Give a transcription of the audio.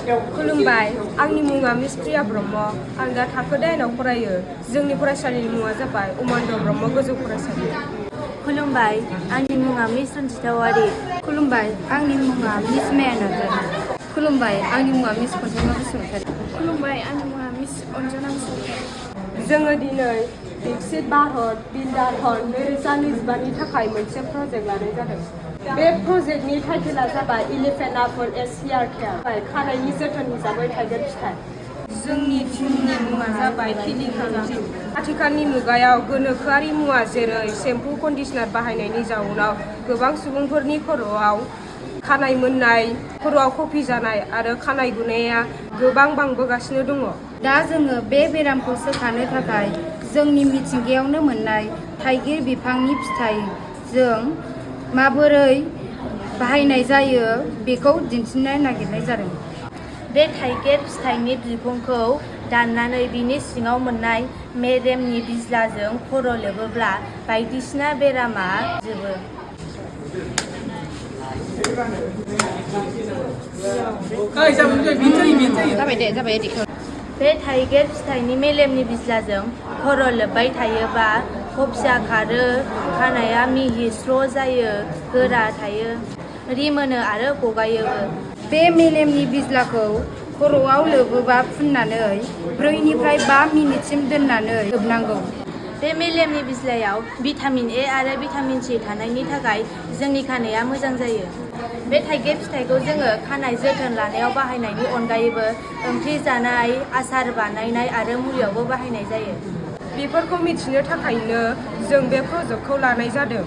खुलुमबाय आंनि मुङा मिस प्रिया ब्रह्म आं दा थाखो 9आव फरायो जोंनि फरायसालिनि मुङा जाबाय उमान्द ब्रह्म गोजौ फरायसालि खुलुमबाय आंनि मुङा मिस रन्जिता वारि खुलुमबाय आंनि मुङा मिस माया नार्जारि खुलुमबाय आंनि मुङा मिस खनसना बसुमतारी खुलुमबाय आंनि मुङा मिस अनजना बसुमतारी जोङो दिनै विकसित भारत बिल्डाथन 2025नि थाखाय मोनसे प्रजेक्ट लानाय जादों बे प्रजेक्टनि टाइटेला जाबाय इलिफेन्ट आपोल एज हेयार केयार खानायनि जोथोन हिसाबै थाइगिर फिथाइ जोंनि टीमनि मुङा जाबाय किलिकां टीम आथिखालनि मुगायाव गोनोखोआरि मुवा जेरै सेम्पु कन्डिशनार बाहायनायनि जाउनाव गोबां सुबुंफोरनि खर'आव खानाय मोननाय खर'आव कफि जानाय आरो खानाय गुनाया गोबां बांबोगासिनो दङ दा जोङो बे बेरामखौ सोखानो थाखाय जोंनि मिथिंगायावनो मोननाय थाइगिर बिफांनि फिथाइजों माबोरै बाहायनाय जायो बेखौ दिन्थिनो नागिरनाय जादों बे थाइगिर फिथाइनि बिखंखौ दाननानै बिनि सिङाव मोननाय मेलेमनि बिज्लाजों खर' लोबोब्ला बायदिसिना बेरामा जोबो बे थाइगिर फिथाइनि मेलेमनि बिज्लाजों खर' लोबबाय थायोबा खफिया खारो खानाया मिहि स्र' जायो गोरा थायो रिमोनो आरो गगायोबो बे मेलेमनि बिज्लाखौ खर'आव लोबोबा फुननानै 4 निफ्राय 5 मिनिटसिम दोननानै लोबनांगौ बे मेलेमनि बिज्लायाव भिटामिन ए आरो भिटामिन सि थानायनि थाखाय जोंनि खानाया मोजां जायो बे थाइगिर फिथाइखौ जोङो खानाय जोथोन लानायाव बाहायनायनि अनगायैबो ओंख्रि जानाय आसार बानायनाय आरो मुलियावबो बाहायनाय जायो बेफोरखौ मिथिनो थाखायनो जों बे प्रजेक्टखौ लानाय जादों